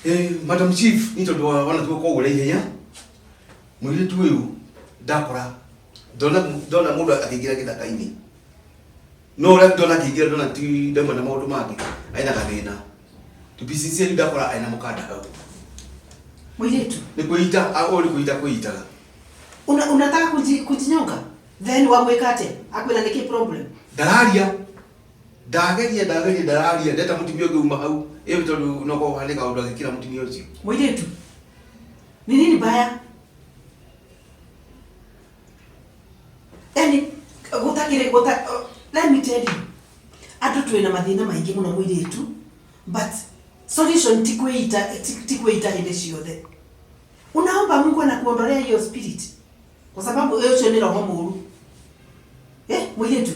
Eh, Madam Chief, nĩ tondũ wa wana tuo kogũra ihenya. Mũirĩtu ũyũ ndakora ndona ndona mũndũ akĩingĩra gĩthaka-inĩ. No ũrĩa ndona akĩingĩra ndona ti ndauma na maũndũ mangĩ ena gathĩna. To be sincere ndakora ena mũkanda hau. Mũirĩtu. Nĩ kwĩita, ũyũ nĩ kwĩita kwĩitaga. Unataka kujinyonga? Then wamwĩka atĩa? Akwĩra nĩkĩ problem? Ndararia. Ndageria ndageria ndararia ndeta mũtumia ũngĩ uma hau. Ĩyo tondũ no korwo harĩ kaũndũ agĩkĩra mũtumia ũcio. Mũirĩtu. Ni nini baya? Yani gutakire guta let me tell you. Andũ twĩna mathĩna maingĩ mũno mũirĩtu but solution ti kwĩita ti kwĩita hĩndĩ ciothe. Unaomba Mungu anakuondolea hiyo spirit kwa sababu ũcio nĩ roho mũru. Eh, mũirĩtu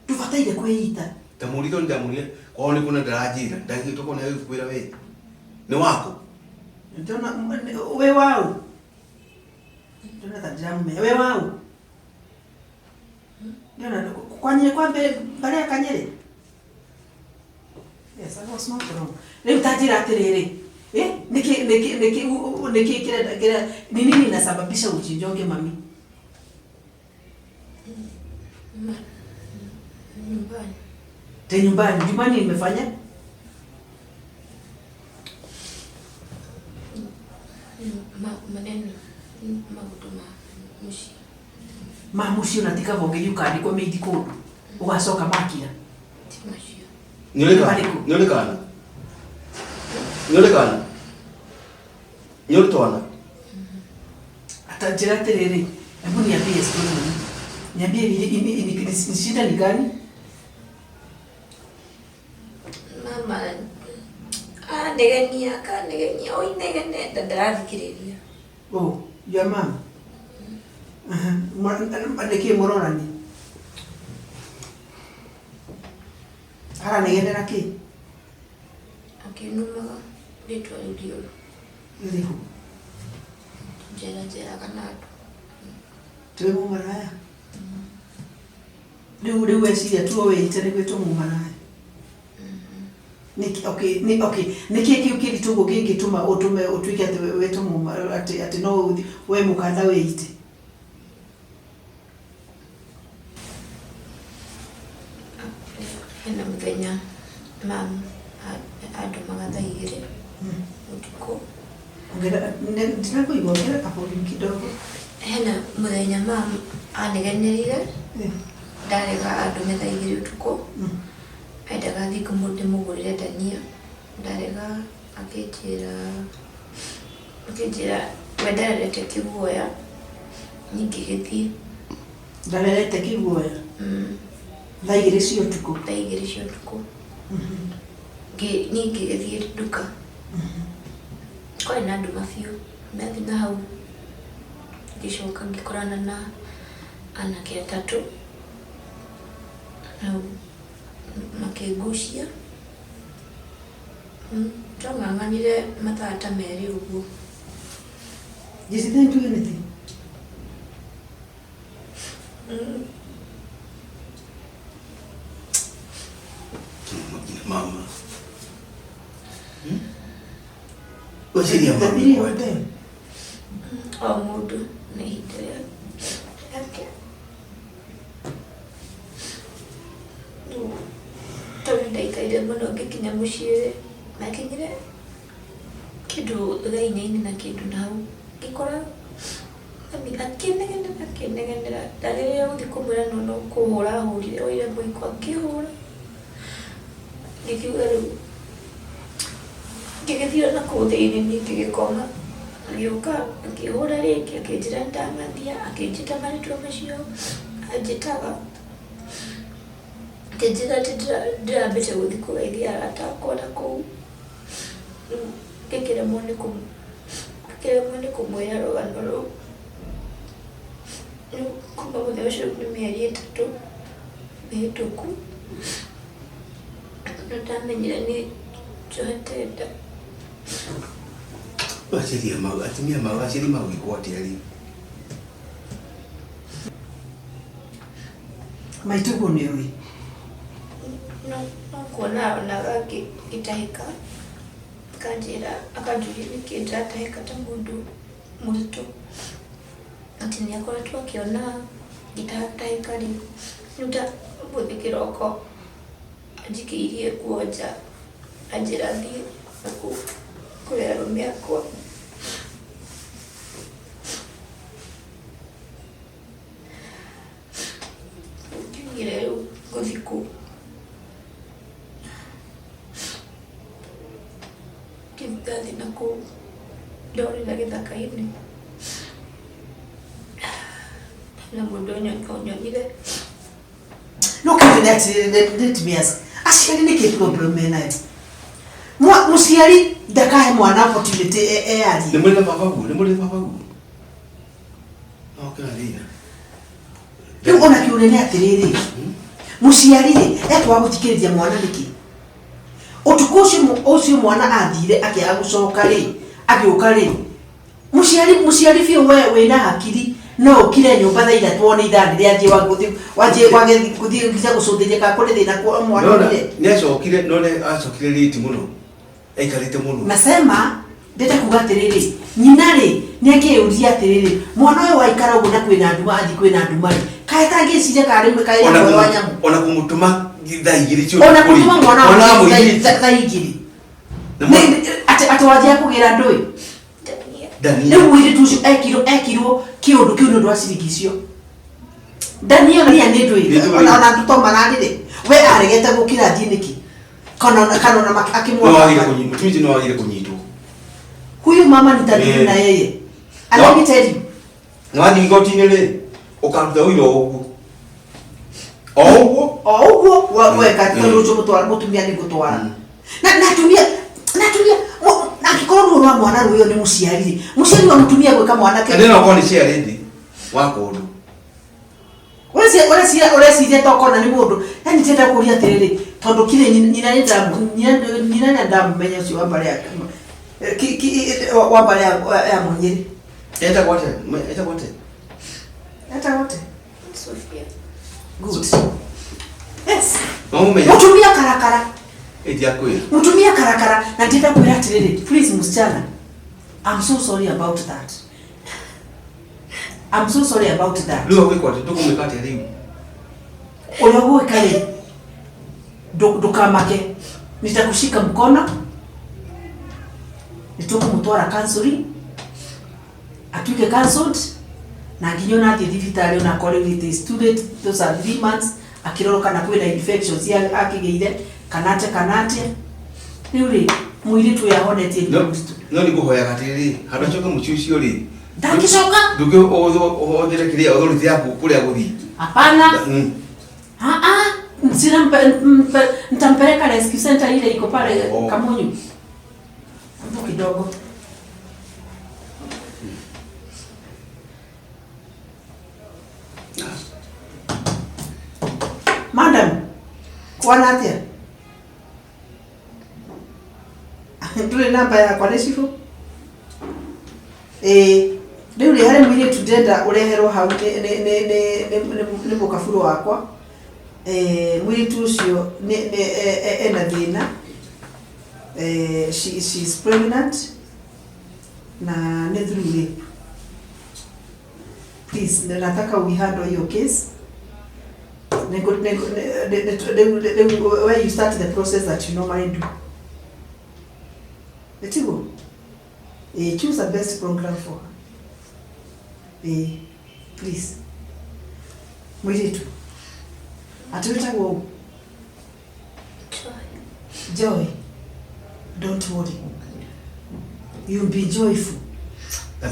ndũbataire kwĩita. Ndamũrire ndamũrire kwao nĩ kuona ndaranjĩra ndagĩtwo kona gĩkwĩra we nĩ waku. Ndona wĩ waũ? Ndona ta ndiramũmenya. Wĩ waũ? Ndona kwa kwa mbarĩ ya Kanyerĩ? Yes, I was not wrong. Rĩu ta njĩra atĩrĩrĩ, eh, nĩkĩ nĩkĩ nĩkĩ nĩkĩ kĩrenda kĩrenda ni nini inasababisha ujinyonge mami? Nyumbani. Te nyumbani, nyumbani imefanya? Maneno maũndũ ma mũciĩ. Ma mũciĩ ũnatigagwo ũgĩthiĩ ũkandĩkwo mĩithi kũndũ ũgacoka makira. Ti macio. Nĩ ũrĩ kana? Nĩ ũrĩ kana? Nĩ ũrĩ kana? Nĩ ũrĩ twana? Ata njĩra atĩrĩrĩ, hebu niambie story mami. Niambie ni shida ni gani? Mama anegenia akanegenia o inegene ndarathikĩrĩria. Oh, your mom. Aha. Nĩkĩ mũrorani? Aranegenera kĩ? Akĩnumaga rĩtwa rĩu rĩũru. Rĩrĩkũ? Njera njeraga na andũ. Twĩ mũmaraya? Rĩu rĩu weciria tu wĩite nĩ gwĩtwo mũmaraya. Nĩkĩ okay nĩ okay nĩkĩ kĩu kĩritũ ũguo kĩngĩtũma ũtũme ũtuĩke atĩ wĩtwo mũma atĩ atĩ no ũthi we mũkanda wĩite? Hena mũthenya mam andũmaga thaa 2 ũtukũ. Ongera ndinakũigua ongera ka volume kidogo. Hena mũthenya mam anegenerire ndarega andũme thaa 2 ũtukũ. Endaga thiĩ ndĩmũgũrĩre ndania ndarega akĩnjĩra akĩnjĩra we ndarerete kĩguoya niĩ ngĩgĩthiĩ. Ndarerete kĩguoya? Thaa 2 cia ũtukũ? Thaa 2 cia ũtukũ. Niĩ ngĩgĩthiĩ nduka. Kwarĩ na nduma biũ, ndathiĩ na hau ngĩcoka ngĩkorana na anake atatũ, hau makĩngucia. Twang'ang'anire mathaa ta 2 ũguo. Did they do anything? Mama. Weciria The three of them. O mũndũ na ihinda rĩake. Rĩu tondũ ndaikarire mũno ngĩkinya mũciĩ rĩ, ndakinyire kĩndũ thaa 4 na kĩndũ na hau ngĩkora mami akĩnegenera akĩnegenera ndagĩrĩire gũthiĩ kũmwĩra no no kũhũra ahũrire oire mũiko akĩhũra ngĩkiuga rĩu ngĩgĩthiĩ ona kũu thĩinĩ niĩ ngĩgĩkoma agĩũka akĩhũra rĩngĩ akĩnjĩra nĩndamathia akĩnjĩta marĩtwa macio anjĩtaga akĩnjĩra atĩ ndĩrambĩte gũthiĩ kũgeithia arata akwa na kũu rĩu ngĩkĩremwo nĩ ngĩkĩremwo nĩ kũmwĩra rũgano rũu rĩu kuma mũthenya ũcio nĩ mĩeri 3 mĩhĩtũku nĩ ndamenyire nĩ njohete nda. Aciari mau atumia mau aciari magwĩkwo atĩa rĩu? Maitũguo nĩ ũĩ? No kuona onaga ngĩtahĩka. Akanjĩra, akanjũria nĩkĩ ndĩratahĩka ta mũndũ mũritũ, atĩ nĩ akoretwo akĩona ngĩtahĩka rĩ, rĩu ta ũmũthĩ kĩroko anjikĩirie nguo nja, anjĩra thiĩ nakũu kũrĩ arũme akwa. Ngiugire rĩu ngũthiĩ kũ? Ndathiĩ nakũu ndorĩra gĩthaka-inĩ na mũndũ ũnyonire. No kĩũria nĩ atĩrĩrĩ, let me ask, aciari nĩkĩ problem menayo? Mũciari ndakahe mwana opportunity eyarie. Nĩ mũrĩ na baba guo, nĩ mũrĩ na baba guo. No kĩra thĩna. Rĩu ona kĩũria nĩ atĩrĩrĩ, mũciari rĩ ekwaga gũthikĩrĩria mwana nĩkĩ? Ũtukũ ũcio ũcio mwana athire akĩaga gũcoka rĩ, agĩũka rĩ, mũciari mũciari biũ we wĩna hakiri no ũkire nyũmba thaa ithatũ wone ithaa nĩ rĩathiĩ wagũthiĩ wanjie wage gũthiĩ nginya gũcũthĩrĩria kana kũrĩ thĩna kwa mwana Nona onire. nĩ acokire, no nĩ acokire late mũno. Aikarĩte mũno. Nasema ndĩrenda kuga atĩrĩrĩ, nyina rĩ nĩ angĩyũria atĩrĩrĩ, mwana ũyũ waikara ũguo na kwĩna nduma athiĩ kwĩna nduma rĩ, kaĩ atangĩciria kana rĩmwe kaĩ na Ona muoyo wa kũmũ- nyamũ. ona kũmũtũma thaa igĩrĩ cia Ona ũtukũ rĩ, kũtũma mwana mwana wa wa mũirĩtu. thaa igĩrĩ. Na mwana- Atĩ atĩ wanjia kũgĩra ndũĩ. Ndania. Ndania. Rĩu mũirĩtu ũcio ekirwo ekirwo kĩũndũ kĩu nĩ ũndũ wa ciringi icio. Ndania nĩ Nĩ ndũĩ. ndũĩ. Ona ona to mararĩrĩ. We aregete gũkĩra athiĩ nĩkĩ? Kana kana ona No wagire akĩmwona. kũnyitwo, mũtumia ũcio no wagire kũnyitwo. Huyu mama nitadili Eh. na yeye. And No. let me tell you, Na wathiĩ igoti-inĩ rĩ, ũkaruta ũira o ũguo. O ũguo. o ũguo weka tondũ ũcio mũtumia nĩ ngũtwara. Na na atumia na atumia na angĩkorwo ruo rwa mwana rũĩ nĩ mũciari rĩ, mũciari wa mũtumia gwĩka mwanake. Kana no okorwo nĩ chair lady wa kũndũ. Ũreciria ũreciria ta ũkona nĩ mũndũ. Yani ndĩrenda kũria atĩrĩrĩ, tondũ kirĩ nyina nĩ nyina nĩ ndamũmenya ũcio wa mbarĩ ya wa mbarĩ ya Mũnyĩrĩ. Etagwo atĩa? Etagwo atĩa? Etagwo atĩa? Sophia. Good. Yes. Wamũmenya? Mũtumia karakara. Ĩndiakwĩra. Mũtumia karakara na ndĩrenda kwĩra atĩrĩrĩ, please msichana. I'm so sorry about that. I'm so sorry about that. Rĩu ũgwĩkwo atĩa? Tũkũmwĩka atĩa rĩu? Ũrĩa ũgwĩka rĩ, ndũkamake. Nitakushika mkono, nĩtũkũmũtwara counseling, atuĩke counseled, na nginya ona athiĩ thibitarĩ ona akorwo rĩu it is too late, those are 3 months, akĩrorwo kana kwĩna infections akĩgĩire, kana atĩa kana atĩa. Rĩu rĩ, mũirĩtu ũyũ ahonetie No mũritũ. no nĩ ngũhoyaga atĩrĩrĩ, handũ acoke mũciĩ ũcio rĩ, Ndangĩcoka? Ndũngĩ ũhũthĩre kĩrĩa authority yaku kũrĩa gũthiĩ. Hapana. Sina nitampeleka rescue center ile iko pale Kamunyu. Hapo kidogo. Madam, kwana atĩa? Ndũrĩ namba yakwa nĩ cibũ? Ĩĩ, rĩu rĩ harĩ mũirĩtu ndĩrenda ũreherwo hau nĩ mũkaburu wakwa. Mũirĩtu ũcio ena thĩna. She is pregnant na nĩ through rape. Please, nataka uihandle hiyo case. Where you start the process that you normally do. Etiguo? Choose the best program for her. Please. Mũirĩtu. Atĩ wĩtagwo ũ? Joy. Joy. Don't worry. You'll be joyful.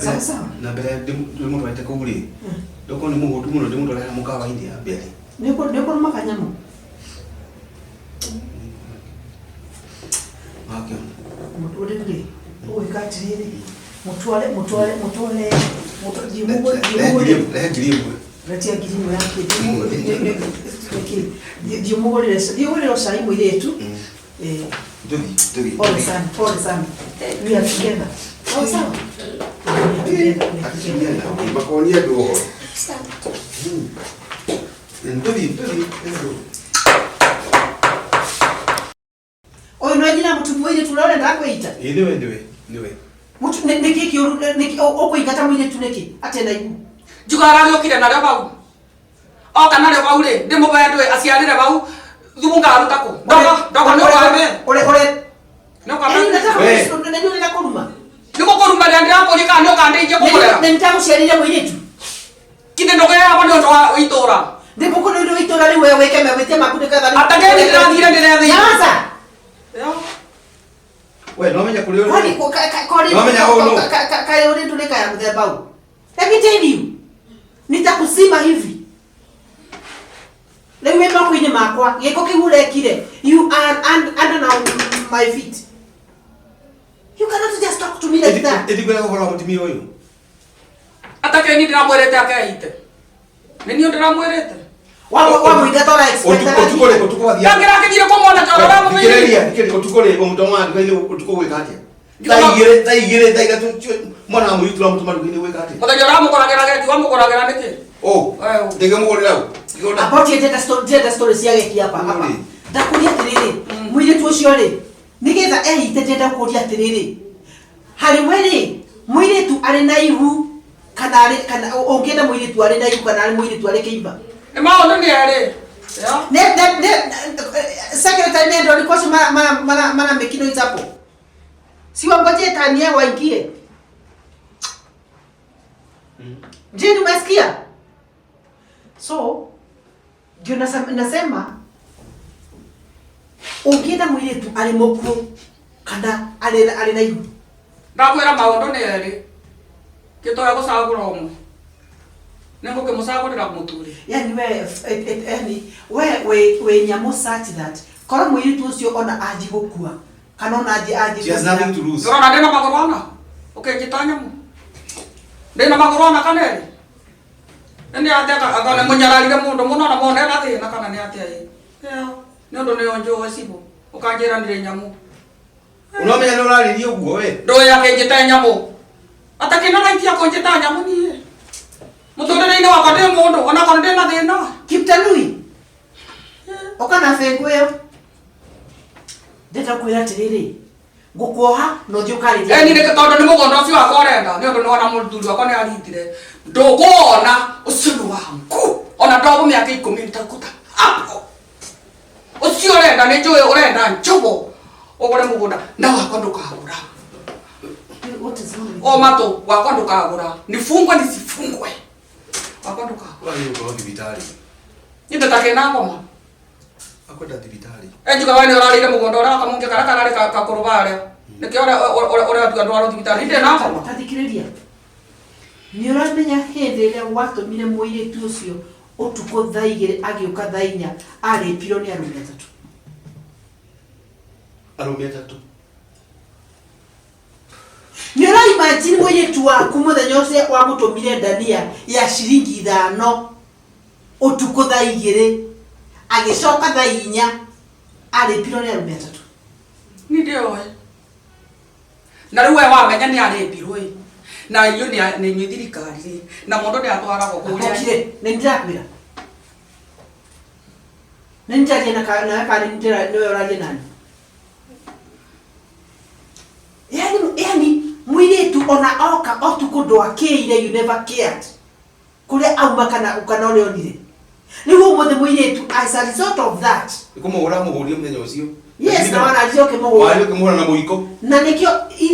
Sawa sawa. Na mbere ndĩmũtwarĩte kũu rĩ, ndũkorwo nĩ mũhũtu mũno ndĩmũtware mũkawa-inĩ ya mbere. Nĩ ũkũrũma kanyamũ? Wakĩona. Rĩu rĩ, ũgwĩka atĩrĩrĩ, mũtware, mũtware, mũtware, thiĩ mũgũrĩre. Rehe ngiri ĩmwe. Retia ngiri ĩmwe ya kĩndũ. Thiĩ ũmũgũrĩre, thiĩ ũgũrĩre cai mũirĩtu. Tũthiĩ, tũthiĩ. Pole sana, pole sana. We are together. Sawa sawa. Atumia nao makonia andũ ũhoro. Tũthiĩ, tũthiĩ. Ũyũ nĩ Nĩwe nyina mũirĩtu ũrĩa ũrenda kwĩita? Ĩĩ, nĩwe, nĩwe, nĩwe. Nĩkĩ kĩũru? Nĩkĩ ũkũingata mũirĩtu nĩkĩ atĩ na ihu? Njuga aragĩũkire narĩo bau, oka narĩo bau rĩ, ndĩmũbe ndũĩ aciarĩre bau, thumu ngaruta kũ? Ndogo, ndogo, nĩ ũkambe. Ore ore. Nĩ ũkambe. Yaani unataka We. Nani ũrenda kũruma? Nĩ gũkũruma rĩa ndĩrakũria kana nĩ ũkandeithia kũkũrera? Nĩ nĩndagũciarire mũirĩtu. Kinde ndũgeagwo nĩ ũndũ wa itũra. Ndĩmbũkũ nĩ ũndũ wa itũra rĩu we wĩke mewĩtie maku nĩgetha Atakeni ndĩrathire ndĩrethĩire. Nyamaza. We no menya kũrĩa Kwani ũrĩ. kwani No menya ũũ nũ. Kaĩ ũrĩ ndũrĩka ya mũthemba ũũ? Let me tell you. Nitakusima hivi. Rĩu wĩ moko-inĩ makwa, gĩko kĩu ũrekire, you are under now my feet. You cannot just talk to me like that. Ĩthikwĩra ũhoro wa mũtumia ũyũ. Atakeni ndĩramwĩrĩte akeite, nĩ niĩ ndĩramwĩrĩte. Wamũingata ũra expect Ũtukũ rĩ, ũtukũ wathiaga. Ndangĩrakĩthire kũmona kĩoro ramũthĩire. Thikĩrĩria, thikĩrĩria, ũtukũ rĩ, ũmũtũmaga nduka-inĩ ũtukũ gwĩka atĩa? Thaa 2, thaa 2, thaa 3, mwana wa mũirĩtu ũramũtũma nduka-inĩ gwĩka atĩa? Mũthenya ũramũkoragĩra geki, wamũkoragĩra nĩkĩ? Ũ, Ũ. ndĩngĩmũgũrĩra ũ? Ngĩgũra. About ndĩrenda story, ndĩrenda story cia geki hapa hapa. Ũ-rĩ. Ndakũria atĩrĩrĩ, mũirĩtu ũcio rĩ, nĩgetha eite, ndĩrenda kũria atĩrĩrĩ, harĩ we rĩ, mũirĩtu arĩ na ihu kana arĩ kana ũngĩenda mũirĩtu arĩ na ihu kana arĩ mũirĩtu arĩ kĩimba? Nĩ maũndũ nĩ erĩ. Yo. Ne secretary nĩ andũ arĩkũ acio mara mara mara mara make noise hapo? Si wangojee tani yao waingie. Jane, umesikia? So ndio nasema ũngĩenda mũirĩtu arĩ mũkuũ kana arĩ na ihu? Ndakwĩra maũndũ nĩ erĩ, kĩtoya gũcagũra ũmwe, nĩ ngũkĩmũcagũrĩra mũthuri. Yani we yani we nyamũ such that korwo mũirĩtu ũcio ona anji gũkua kana ona anji She has nothing to lose. Ndĩrona ndĩna magũrũ ana, ũkĩnjĩta nyamũ, ndĩna magũrũ ana kana erĩ, nĩ atĩa anga nĩ mũnyararire mũndũ mũno na mone na thĩna kana nĩ atĩa ĩ? Ĩyo, nĩ ũndũ nĩyo njũĩ cibũ ũkanjĩra nĩrĩ nyamũ. Ũramenya nĩ ũrarĩria ũguo we. Ndũĩ akĩnjĩta nyamũ, atakĩna right ya kũnjĩta nyamũ niĩ mũtũrĩre-inĩ wakwa ndĩ mũndũ onakorwo ndĩ na thĩna. Kiptanui, ũka na bengo ĩyo. Ndĩrenda kwĩra atĩrĩrĩ, ngũkuoha na ũthiĩ ũkarĩrie. Eni nĩ tondũ nĩ mũgũnda ũcio wakwa ũrenda, nĩ ũndũ nĩwona mũthuri wakwa nĩ aritire, ndũkuona ũcio nĩ wangu, ona ndogo mĩaka 10 nitakuta hapo. Ũcio ũrenda nĩ njũĩ ũrenda njobo ũgũre mũgũnda na wakwa ndũkagũra. What is wrong with O matũ wakwa ndũkagũra, nifungwe nisifungwe, wakwa ndũkagũra. Ũrathiĩ gũkorwo thibitarĩ. Niĩ ndĩtakĩna ngoma. Akwenda thibitarĩ. Enjuga we nĩ ũrarĩire mũgũnda ũrĩa wakamũngia karĩa kararĩ kakũrũ barĩa, nĩkĩo ũrĩa ndwarwo thibitarĩ, ndirĩ na ngoma. Ta thikĩrĩria, nĩ ũramenya hĩndĩ ĩrĩa watũmire mũirĩtu ũcio ũtukũ thaa 2 agĩũka thaa 4 arĩpirwo nĩ arũme atatũ? Arũme atatũ. Nĩ ũraimagine mũirĩtu waku mũthenya ũcio wamũtũmire ndania ya ciringi 5 ũtukũ thaa 2 agĩcoka thaa 4 arĩpirwo nĩ arũme atatũ? Ni ndĩoĩ na rĩu we wamenya nĩ arĩmbirwo ĩ, na inyuĩ nĩ inyuĩ thirikari rĩ, na mũndũ nĩ atwaragwo kũrĩa. Okire, nĩ ndĩrakwĩra nĩ njarie na nawe kana nĩwe ũraria nani. Yani mũirĩtu ona oka ũtukũ ndwakĩire, you never cared kũrĩa auma kana ũrĩa onire. Rĩu ũmũthĩ mũirĩtu as a result of that Nĩ kũmũhũra mũhũrie mũthenya ũcio. Yes, na wanaria ũkĩmũhũra. Warĩ ũkĩmũhũra na mũiko. Na nĩkĩo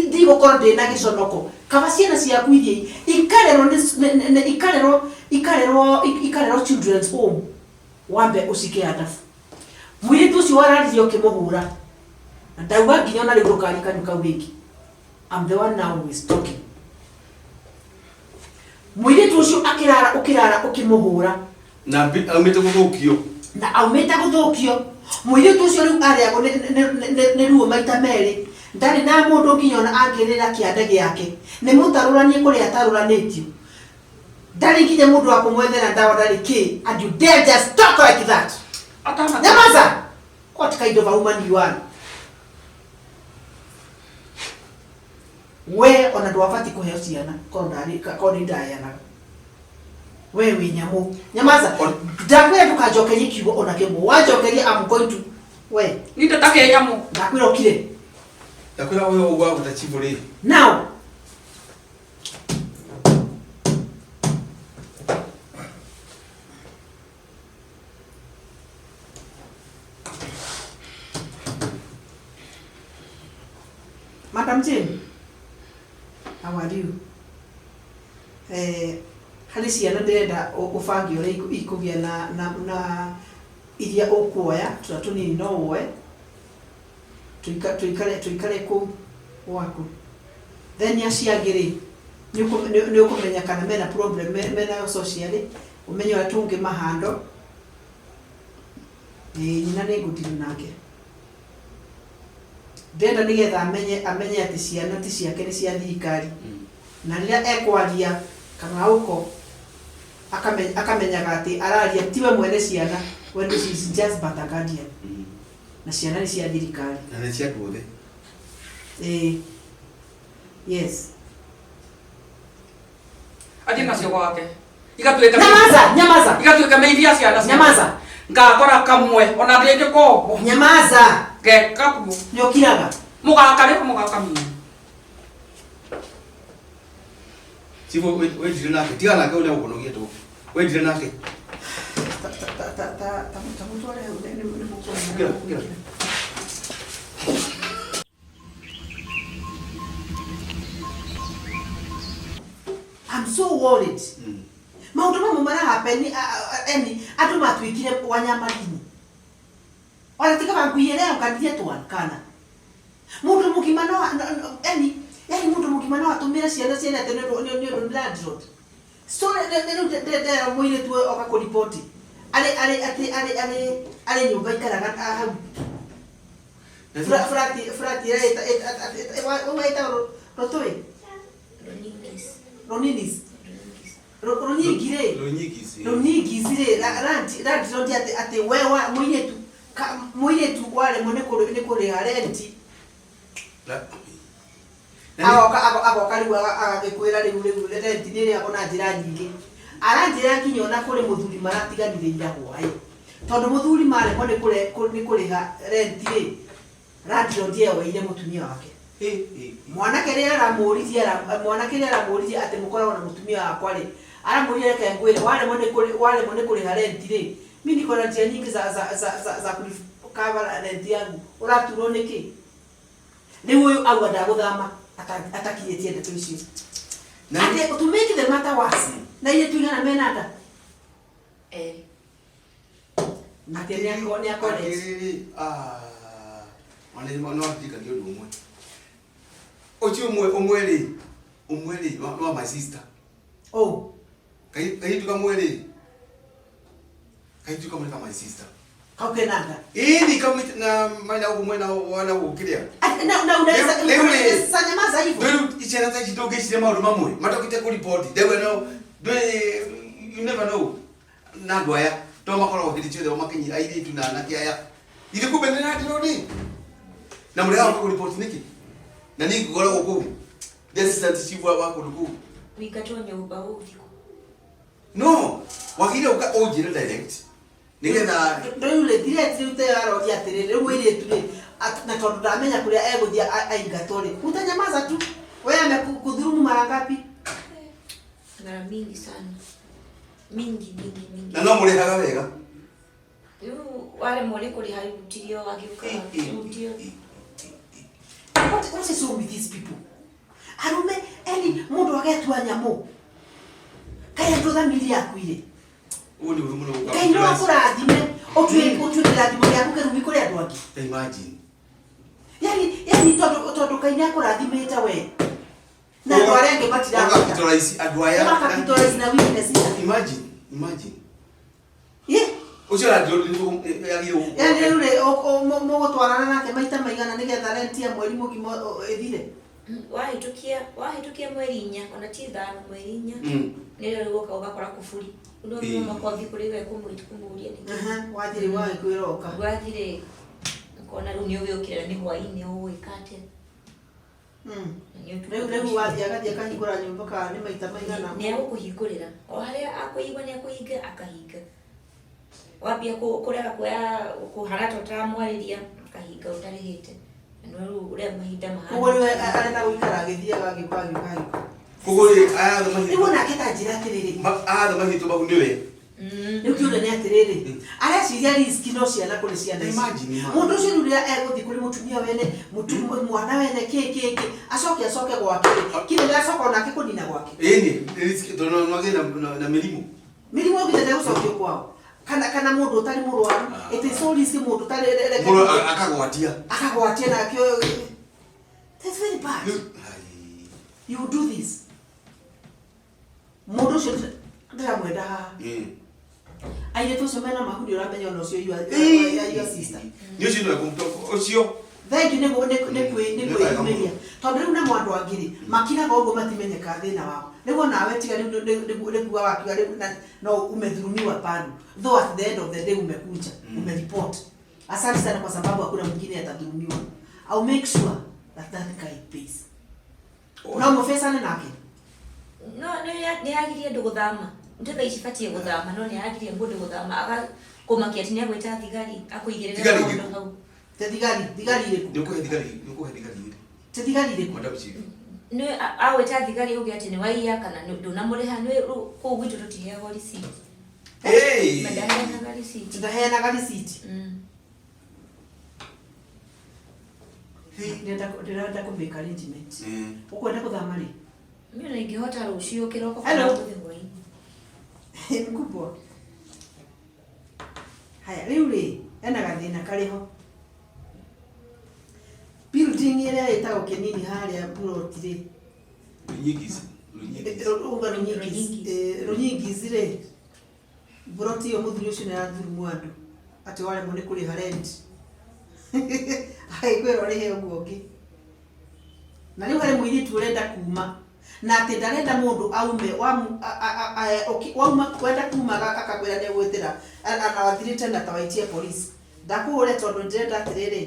ndigũkorwo ndĩ na gĩconoko kaba ciana ciaku ithiĩ ikarerwo nĩ ikarerwo children's home, wambe ũcike adabu. Mũirĩtu ũcio wararirie ũkĩmũhũra na ndauga nginya ona rĩu ndũkarie kanua kau rĩngĩ. I'm the one now who is talking. Mũirĩtu ũcio akĩrara ũkĩrara ũkĩmũhũra. Na aumĩte gũthũkio. Na aumĩte gũthũkio. Mũirĩtu ũcio rĩu arĩagwo nĩ ruo maita merĩ, ndarĩ na mũndũ nginya ona angĩrĩra kĩande gĩake, nĩ mũtarũranie kũrĩa atarũranĩtio, ndarĩ nginya mũndũ wa kũmwethera ndawa, ndarĩ kĩ, and you dare just talk like that? Atana. Nyamaza. What kind of a woman you are we? Ona ndwabati kũheo ciana korwo korwo nĩ ndaheanaga. We wĩ nyamũ, nyamaza. Ndakwĩra ndũkanjokerie kiugo ona kĩmwe. Wanjokeria, I'm going to we. Ni ndĩtakĩ nyamũ. Ndakwĩra ũkire. Ndakwĩra ũyũ ũguo agũta chifu rĩ. Now Madam Jane, how are you? Eh, harĩ ciana ndĩrenda ũbange ũrĩa ikũgĩa na iria ũkuoya tũrĩa tũnini no woe tũikare kũu gwaku. Then acio angĩ rĩ, nĩ ũkũmenya kana mena problem menayo socially, ũmenye ũrĩa tũngĩmahandle. Ĩĩ nyina nĩ ngũdeal nake. Ndĩrenda nĩgetha amenye atĩ ciana ti ciake, nĩ cia thirikari. Na rĩrĩa ekwaria kana ũko akamenyaga atĩ araria tiwe mwene ciana, we is just but a guardian. Na ciana nĩ cia thirikari. Na nĩ cia andũ othe. Ĩĩ. Yes. Athiĩ nacio gwake. Igatuĩka Nyamaza, nyamaza. Igatuĩka meiria ciana. Nyamaza. Ngakora kamwe ona ndĩngĩ kombo. Nyamaza. Ngeka kuo. Nĩ ũkiraga. Mũgaka rĩ mũgaka mimi. Chifu wendire nake, tiga nake ũrĩa ũkũnogia tu. Wendire nake. Ta mũtware hau nĩ mũkuona. Ũkĩra, ũkĩra. I'm so worried. Maũndũ mamwe marahappen eni andũ matuĩkire wanyamarini. Ona tiga bankuiyere ũkandirie twana kana. Mũndũ mũgima no eni yani mũndũ mũgima no atũmĩre ciana ciene atĩ nĩ ũndũ nĩ landlord. So rĩu ndĩrera mũirĩtu ũyũ oka kũriboti. Arĩ arĩ atĩ arĩ arĩ arĩ nyũmba ikaraga hau. Flat ĩrĩa ĩtagwo rũtũĩ? Runingis. Roninis. Runyingi rĩ. Runyingis. Runingis rĩ landlord atĩ we wa mũirĩtu mũirĩtu waremwo nĩ kũrĩha renti. Agoka rĩu agagĩkwĩra rĩu renti nĩ ĩrĩhagwo na njĩra nyingĩ. Aranjĩra nginya ona kũrĩ mũthuri maratiganire ira hwaĩ. Tondũ mũthuri maremwo nĩ kũrĩha renti rĩ, landlord eyoeire mũtumia wake. Mwanake rĩrĩa aramũririe mwanake rĩrĩa aramũririe atĩ mũkoragwo na mũtumia wakwa rĩ, aramũririe reke ngwĩre waremwo nĩ kũrĩha renti rĩ, mi niko na njia nyingi za kucover renti yangu, ũraturwo nĩkĩ? Rĩu ũyũ auga ndagũthama atakinyĩtie ndeto icio. Atĩ to make the matter worse, na ithuĩ tuigana mena nda? Atĩ nĩ akorete. Ona no ndirikanie ũndũ ũmwe. Ũcio ũmwe rĩ, wa my sister. Oh. Kairĩtu kamwe rĩ, kairĩtu kamwe ka my sister. Kau kena nda? Ĩni kamwe na mwena gũkũ mwena wa na gũkũ kĩrĩa. Na unaweza nyamaza hivyo. Rĩu ciana ta ici ndũngĩciria maũndũ mamwe, matokĩte kũriboti. They know, you never know. Na andũ aya to makoragwo hĩndĩ ciothe makinyia airĩtu na anake aya. Ithe kumbe nĩ landlord. Na mũrehaga kũriboti nĩkĩ? Na niĩ ngoragwo kũu. The assistant chief wa kũndũ kũu. Wĩingatwo nyũmba ũthikũ. No, wagĩrĩire ũka ũnjĩre direct. Nĩgetha rĩu rĩ direct rĩu te aroria atĩrĩrĩ, rĩu mũirĩtu rĩ, na tondũ ndamenya kũrĩa egũthiĩ aingatwo rĩ, utanyamaza tu. Wewe amekudhulumu mara ngapi? Mara mingi sana. Mingi, mingi, mingi. Na no mũrĩhaga wega? Rĩu waremwo nĩ kũrĩha rĩu tirio agĩũka, rĩu tio. What is wrong with these people? Arume, eni mũndũ agetua nyamũ. Kaĩ andũ thamiri yaku irĩ? Ũguo nĩ ũru mũno gũka. Ngai no akũrathime, ũtuĩke kĩrathimo gĩaku kĩrumi kũrĩ andũ angĩ. Imagine. Yani tondũ Ngai nĩ akũrathimĩte we. Na andũ arĩa angĩ matirahota. Ũgacapitalize andũ aya. Ũgacapitalize na weakness cia. Imagine, imagine. Yeah. Ũcio landlord nĩ yagĩrĩirwo gũkorwo. Yani rĩu rĩ, mũgũtwarana nake maita maigana nĩgetha rent ya mweri mũgima ĩthire? Wahĩtũkia mweri inya, ona ti ithano, mweri inya. Nĩrĩo rĩu ũgoka ũgakora kuburi. Ũndũ ũmwe makothi kũrĩ we kũmũria nĩkĩ. Wathiĩ rĩu wagĩkwĩra ũka. Wathiĩ rĩ, ũkona rĩu nĩ ũgĩũkĩra nĩ hwaĩ-inĩ ũgwĩka atĩa? Rĩu wathiĩ agathiĩ akahingũra nyũmba kana nĩ maita maigana? Nĩ egũkũhingũrĩra. O harĩa akũigua nĩ akũhinga, akahinga. Wambia kũrega kuoya kũhana ta ũtaramwarĩria, akahinga ũtarĩhĩte. Na rĩu ũrĩa mahinda mahana. Koguo rĩu arenda gũikara agĩthiaga agĩũka agĩũka agĩũka. Koguo rĩ, aya othe Rĩu onake ta njĩra atĩrĩrĩ. Aya othe mahiũtwo mau nĩwe. Rĩu kĩũria nĩ atĩrĩrĩ, areciria risk no ciana kũrĩ ciana ici. Imagine, ma. Mũndũ ũcio rĩu rĩrĩa egũthiĩ kũrĩ mũtumia wene, mwana wene kĩ kĩ kĩ, acoke acoke gwake rĩ, kinya nĩacoka onake kũnina gwake. Ĩni, risk tondũ no agĩe na mĩrimũ. Mĩrimũ ĩngĩ ndegũcokio kwao. Kana kana mũndũ ũtarĩ mũrwaru, it is so risky mũndũ ũtarĩ Mũndũ akagwatia. Akagwatia nakĩo. That's very bad. You do this. Mũndũ ũcio ndĩramwenda haha. Airĩtu acio mena mahu nĩ ũramenya ona ũcio your sister. Nĩ ũcio nĩwe kũmũtua ũcio. Thengiũ nĩ nĩ Nĩ wega mũno. kwĩyumĩria. Tondũ rĩu namo andũ angĩ rĩ, makiraga ũguo matimenyekaga thĩna wao. Rĩu onawe tiga rĩu nĩ kuga wakiuga rĩu na no umedhulumiwa bado. Though at the end of the day umekuja, umereport. Asante sana kwa sababu hakuna mwingine atadhulumiwa. I'll make sure that that guy pays. No mũbecane nake? No nĩ yagirie andũ gũthama. Nĩ thaa ici batiĩ gũthama no nĩ yagirie mũndũ gũthama agakũmakia atĩ nĩ agwĩta thigari akũigĩrĩre Thigari maũndũ irĩkũ? hau. Te thigari, thigari irĩkũ? Nĩ ũkũhe thigari, nĩ ũkũhe thigari irĩkũ? Te thigari irĩkũ? Madam Chief. Nĩ agwĩta thigari auge atĩ nĩ waiya kana ndũnamũrĩha nĩ rĩu kũu gwitũ tũtiheagwo receipt. Hey! Mandaheanaga receipt. Tũtaheanaga receipt. Ndĩrenda kũ make arrangement. Ũkwenda gũthama rĩ? Niĩ ona ingĩhota rũciũ kĩroko Hello. kana ũmũthĩ hwaĩ-inĩ. Mkubwa. Haya, rĩu rĩ, hena gathĩna karĩ ho. Building ĩrĩa ĩtagwo Kĩnini harĩa plot rĩ. Runyingis. Runyingis. Uga Runyingis. Runyingis. Runyingis rĩ, plot ĩyo mũthuri ũcio nĩ arathurumwo andũ atĩ waremwo nĩ kũrĩha rent. Agĩkwĩra ũrĩhe ũguo ũngĩ. Na rĩu harĩ mũirĩtu ũrenda kuma na atĩ ndarenda mũndũ aume wauma wenda kuma akakwĩra nĩ egwĩtĩra anawathirĩte na tawaitie police. Ndakũhũre tondũ ndĩrenda atĩrĩrĩ,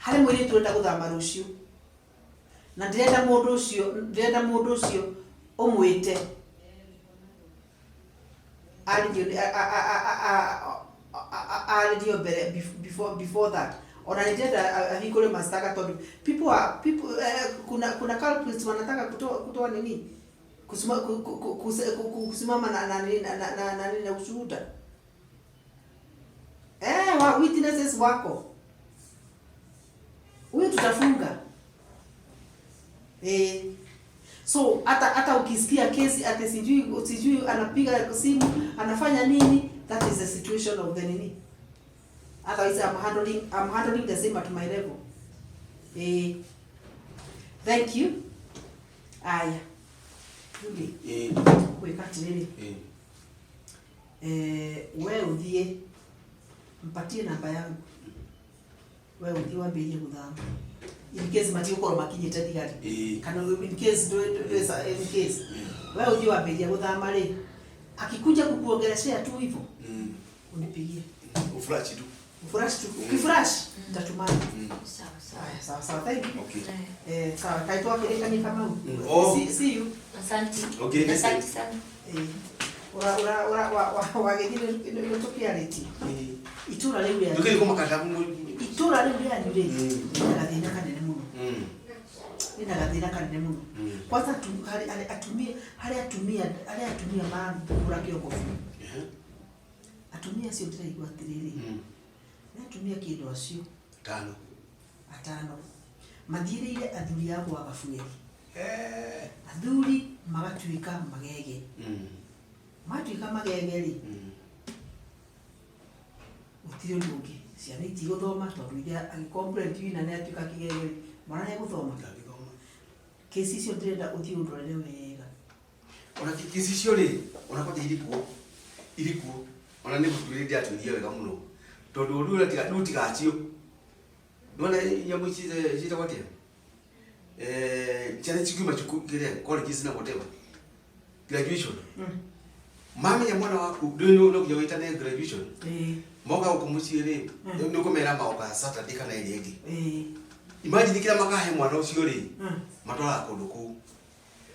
harĩ mũirĩtu ũrenda gũthama rũciũ na ndĩrenda mũndũ ũcio, ndĩrenda mũndũ ũcio ũmwĩte arĩrio mbere before that. Ona nĩ ndĩrenda ahingũre mashtaka tondũ people are, people, kuna culprits wanataka kutoa nini? Kusimama na ushuhuda. Witnesses wako. Huyu tutafunga. So hata ukisikia kesi ati sijui anapiga simu, anafanya nini, that is the situation of the nini. Otherwise I'm handling the same at my level. Thank you. Aya. Rudi. Weka atiriri. We uthie mpatie namba yangu. We uthie wambirie guthama. In case matigukorwo makinyite thigari. Kana in case in case. We uthie wambirie guthama ri. Akikuja kukuongeleshea tu hivyo. Unipigie. Uflash tu. Uflash tu. Ukiflash nitatumana. Sawa sawa. Haya, sawa sawa. Thank you. Okay. Sawa. Kaitwa kirikani kama huu. Oh. See you. Asante. Okay, next Asante time. sana. Ura ura ura wa wa wagethire nĩ tũkĩarĩtie. Itũra rĩu rĩa Ndũkĩrĩ kũmakata Itũra rĩu rĩanyu rĩ, rĩna gathĩna kanene mũno. Rĩna gathĩna kanene mũno. Kwanza tu, harĩ, harĩ atumia, harĩ atumia, harĩ atumia marathumbũra kĩongo biũ. Atumia acio ndĩraigua atĩrĩrĩ. Nĩ atumia kĩndũ acio. Atano. Atano. Mathiĩrĩire athuri a gwa Gabueri. Athuri magatuĩka magege. Matuĩka magege rĩ, gũtirĩ ũndũ ũngĩ. Ciana itigũthoma tondũ ithe agĩcomplain ti nyina nĩ atuĩka kĩgege rĩ, mwana nĩ egũthoma. Ndangĩthoma. Kesi icio ndĩrenda ũthiĩ ũndorere wega. Ona kesi icio rĩ, ona kwanja irĩ kuo. Irĩ kuo. Ona nĩ gũtuĩria ndĩratuĩria wega mũno. Tondũ ũndũ ũrĩa rĩu tigacio. Nĩwona nyamũ ici ciĩtagwo atĩa? Ciana cikiuma cukuru, kĩrĩa, colleges na whatever. Graduation. Mamenya mwana waku, ndũĩ no nginya wĩtane graduation. Moka gũkũ mũciĩ rĩ, nĩ ũkũmera magoka Saturday kana ĩrĩa ĩngĩ. Imagine kĩrĩa makahe mwana ũcio rĩ, matwaraga kũndũ kũu.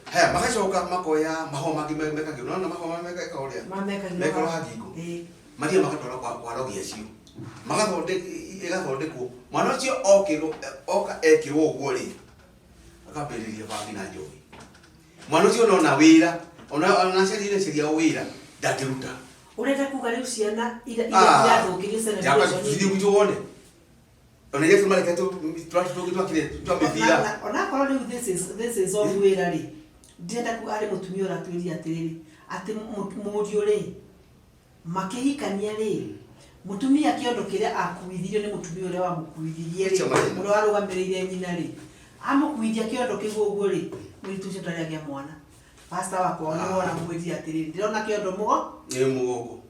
Haya, magacoka makoya mahũa mangĩ mekagĩrwo. Nĩwona mahũa marĩa mekagĩrwo ũrĩa? Mamekagĩrwo Mekagĩrwo haha. haha ngingo. Mathiaga magatwara kwa rogi acio. Ĩgathondekwo. Mwana ũcio okĩrwo oka ekĩrwo ũguo rĩ, akambĩrĩria bangi na njohi. Mwana ũcio nona wĩra, ona aciari aciari ao wĩra ndangĩruta. Ũrenda kuga rĩu ciana ira Ah. irathũkĩrio celebration. Thiĩ gwitũ wone. Ona iria tũmarekete tũrati tũngĩ twakire twa mĩbira. Onakorwo rĩu this is all wĩra rĩ, ndĩrenda kuga harĩ mũtumia ũratwĩrire atĩrĩrĩ, atĩ mũriũ rĩ, makĩhikania rĩ, mũtumia kĩondo kĩrĩa akuithirio nĩ mũtumia ũrĩa wamũkuithirie rĩ, Ũcio marĩ. ũrĩa warũgamĩrĩire nyina rĩ, amũkuithia kĩondo kĩu ũguo rĩ, mũirĩtu ũcio ndarĩ agĩa mwana. Pastor wakwa nĩwe ũramwĩrire atĩrĩrĩ, ndĩrona kĩondo mũgo Nĩ mũgongo.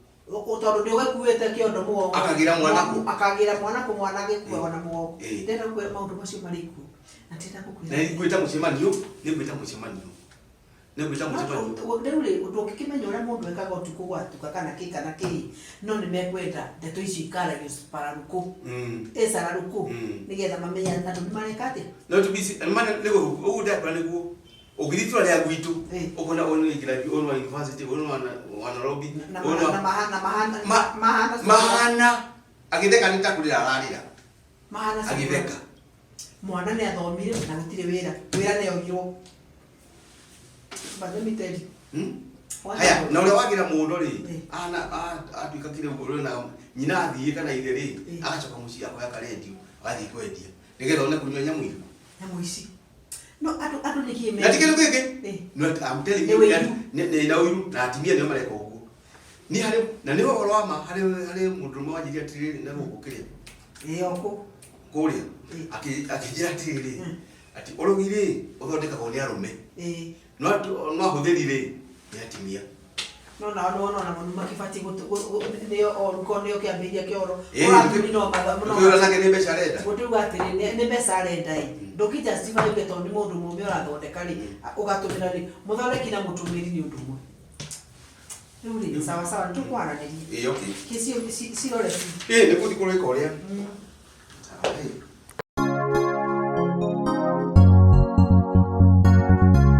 Tondũ nĩ ũgĩkuĩte kĩondo mũgongo. Akagĩra mwana kũ? Akagĩra mwana kũ, mwana agĩkuagwo na mũgongo. Ndĩrenda gũkwĩra maũndũ macio marĩ kuo na ndĩrenda gũkwĩra Na nĩngwĩta mũcemanio, nĩngwĩta mũcemanio. Nĩngwĩta mũcemanio. Rĩu rĩ, ndũngĩkĩmenya ũrĩa mũndũ ekaga ũtukũ gwatuka kana kĩ kana kĩ, no nĩ mekwenda ndeto icio ikaragio pararukũ, ĩcararukũ, nĩgetha mamenye andũ nĩ mareka atĩa. No to be mana nĩguo ũguo ndakora nĩguo ũngĩthiĩ itũra rĩa gwitũ, ũkona ũyũ nĩ graduate, ũyũ nĩ wa university, ũyũ nĩ wa Nairobi, Na ũyũ nĩ wa na mahana mahana mahana mahana agĩtheka nĩ ta kũrĩra ararĩra. Mahana agĩtheka. Mwana nĩ athomire na gũtirĩ wĩra, wĩra nĩ ogirwo. But let me tell you. Haya, na ũrĩa wagira mũndũ rĩ, ana atuĩka kĩrĩa ũguo na nyina athiĩ kana ithe rĩ, agacoka mũciĩ akoya karendio agathiĩ kwendia nĩgetha one kũnyua nyamũ ici. Nyamũ ici. No andũ nĩ kĩ Na ti kĩndũ gĩkĩ. No, I'm telling Nĩ you, ũiru. Nĩ na ũiru na atumia nĩo mareka ũguo. Niĩ harĩ na nĩ ũhoro wa ma, harĩ mũndũ ũmwe wanjĩrire atĩrĩrĩ na gũkũ kĩrĩa Ĩ okũ. Kũrĩa akĩnjĩra atĩrĩrĩ, atĩ ũrogi rĩ ũthondekagwo nĩ arũme, no no ahũthĩri rĩ nĩ atumia. No nao nĩ wona onamo makĩbatiĩ nĩo oru korwo nĩo kĩambĩrĩria kĩa ũhoro. Korwo athuri no matha- no Ũkĩũra nake nĩ mbeca arenda. Gũtiuga atĩrĩ nĩ mbeca arenda ĩ. Ndũngĩ justify uge tondũ nĩ mũndũ mũrũme ũrathondeka rĩ, ũgatũmĩra rĩ, mũthondeki na mũtũmĩri nĩ ũndũ ũmwe. Rĩu rĩ, sawa sawa, nĩ tũkwaranĩria. Ĩ, okay. Kĩ cirore. Ĩ, nĩ gũthiĩ kũrĩka ũrĩa.